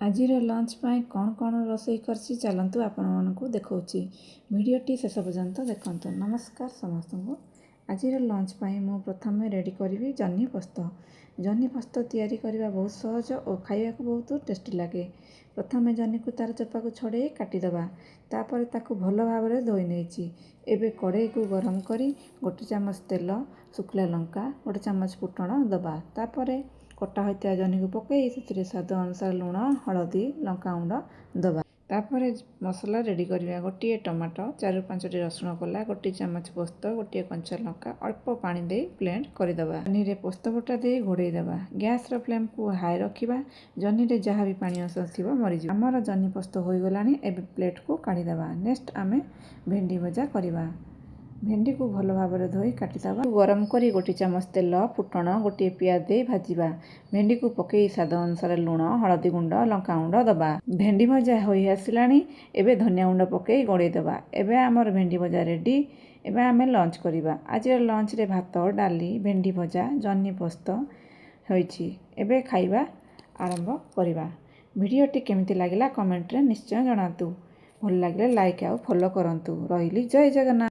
ଆଜିର ଲଞ୍ଚ ପାଇଁ କ'ଣ କ'ଣ ରୋଷେଇ କରିଛି, ଚାଲନ୍ତୁ ଆପଣମାନଙ୍କୁ ଦେଖାଉଛି। ଭିଡ଼ିଓଟି ଶେଷ ପର୍ଯ୍ୟନ୍ତ ଦେଖନ୍ତୁ। ନମସ୍କାର ସମସ୍ତଙ୍କୁ। ଆଜିର ଲଞ୍ଚ ପାଇଁ ମୁଁ ପ୍ରଥମେ ରେଡ଼ି କରିବି ଜହ୍ନି ପୋସ୍ତ। ଜହ୍ନି ପୋସ୍ତ ତିଆରି କରିବା ବହୁତ ସହଜ ଓ ଖାଇବାକୁ ବହୁତ ଟେଷ୍ଟି ଲାଗେ। ପ୍ରଥମେ ଜହ୍ନିକୁ ତା'ର ଚୋପାକୁ ଛଡ଼େଇ କାଟିଦେବା। ତାପରେ ତାକୁ ଭଲ ଭାବରେ ଧୋଇ ନେଇଛି। ଏବେ କଡ଼େଇକୁ ଗରମ କରି 1 ଚାମଚ ତେଲ, ଶୁଖିଲା ଲଙ୍କା, 1 ଚାମଚ ଫୁଟଣ ଦେବା। ତାପରେ କଟା ହୋଇଥିବା ଜହ୍ନିକୁ ପକାଇ ସେଥିରେ ସ୍ୱାଦ ଅନୁସାରେ ଲୁଣ, ହଳଦୀ, ଲଙ୍କାଗୁଣ୍ଡ ଦେବା। ତାପରେ ମସଲା ରେଡ଼ି କରିବା। 1 ଟମାଟୋ, 4ରୁ 5ଟି ରସୁଣ କୋଲା, 1 ଚାମଚ ପୋସ୍ତ, 1 କଞ୍ଚା ଲଙ୍କା, ଅଳ୍ପ ପାଣି ଦେଇ ବ୍ଲେଣ୍ଡ କରିଦେବା। ଜହ୍ନିରେ ପୋସ୍ତ ବଟା ଦେଇ ଘୋଡ଼େଇ ଦେବା। ଗ୍ୟାସ୍ର ଫ୍ଲେମ୍କୁ ହାଇ ରଖିବା। ଜହ୍ନିରେ ଯାହା ବି ପାଣି ଅଂଶ ଥିବ ମରିଯିବ। ଆମର ଜହ୍ନି ପୋସ୍ତ ହୋଇଗଲାଣି। ଏବେ ପ୍ଲେଟ୍କୁ କାଢ଼ିଦେବା। ନେକ୍ସଟ ଆମେ ଭେଣ୍ଡି ଭଜା କରିବା। ଭେଣ୍ଡିକୁ ଭଲ ଭାବରେ ଧୋଇ କାଟିଦେବା। ଗରମ କରି 1 ଚାମଚ ତେଲ, ଫୁଟଣ, 1 ପିଆଜ ଦେଇ ଭାଜିବା। ଭେଣ୍ଡିକୁ ପକାଇ ସ୍ୱାଦ ଅନୁସାରେ ଲୁଣ, ହଳଦୀ ଗୁଣ୍ଡ, ଲଙ୍କାଗୁଣ୍ଡ ଦେବା। ଭେଣ୍ଡି ଭଜା ହୋଇ ଆସିଲାଣି। ଏବେ ଧନିଆ ଗୁଣ୍ଡ ପକାଇ ଗୋଳେଇ ଦେବା। ଏବେ ଆମର ଭେଣ୍ଡି ଭଜା ରେଡ଼ି। ଏବେ ଆମେ ଲଞ୍ଚ କରିବା। ଆଜିର ଲଞ୍ଚରେ ଭାତ, ଡାଲି, ଭେଣ୍ଡି ଭଜା, ଜହ୍ନି ପୋସ୍ତ ହୋଇଛି। ଏବେ ଖାଇବା ଆରମ୍ଭ କରିବା। ଭିଡ଼ିଓଟି କେମିତି ଲାଗିଲା କମେଣ୍ଟରେ ନିଶ୍ଚୟ ଜଣାନ୍ତୁ। ଭଲ ଲାଗିଲେ ଲାଇକ୍ ଆଉ ଫଲୋ କରନ୍ତୁ। ରହିଲି, ଜୟ ଜଗନ୍ନାଥ।